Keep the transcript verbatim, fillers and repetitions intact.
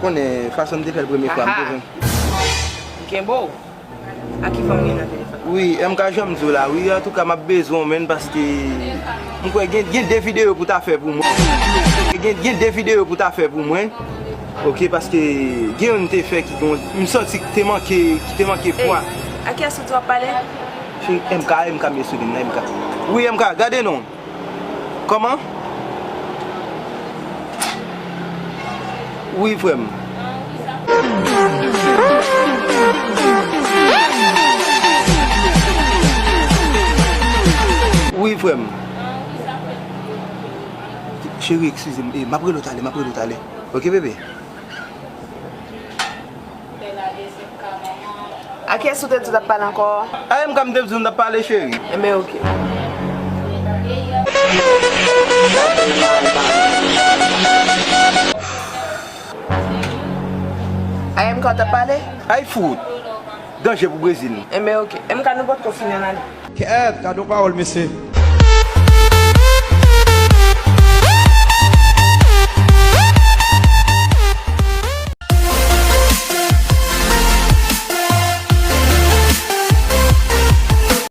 Konnen fason m te fè l premye fwa, m te jwenn. Kenbe w. A ki fè m gen nan telefòn? Wi, M K, jan m di w la, wi, antouka, m ap bezwen w, menn, paske m kwè gen, gen de videyo pou ta fè pou mwen. Gen, gen de videyo pou ta fè pou mwen. Ok, paske gen youn te fè ki gon, m santi ki te manke, ki te manke pwa. A kiyès ou di w ap pale? Se M K, M K, mesye, M K. Wi, M K, gade non. Kòman? Wi, frè m. Wi, frè m. Cheri, eskize m. Eh, m ap rele w talè, m ap rele w talè. Ok, bebe? A kiyès ou te di w t ap pale ankò? A M K, m te di w m t ap pale, cheri. Enben, ok. A M K, w t ap pale? Ay, fout. Danje pou Brezil. Enben, ok. M K, nou potko fini ann ale. Kèt, gade yon pawòl, mesye.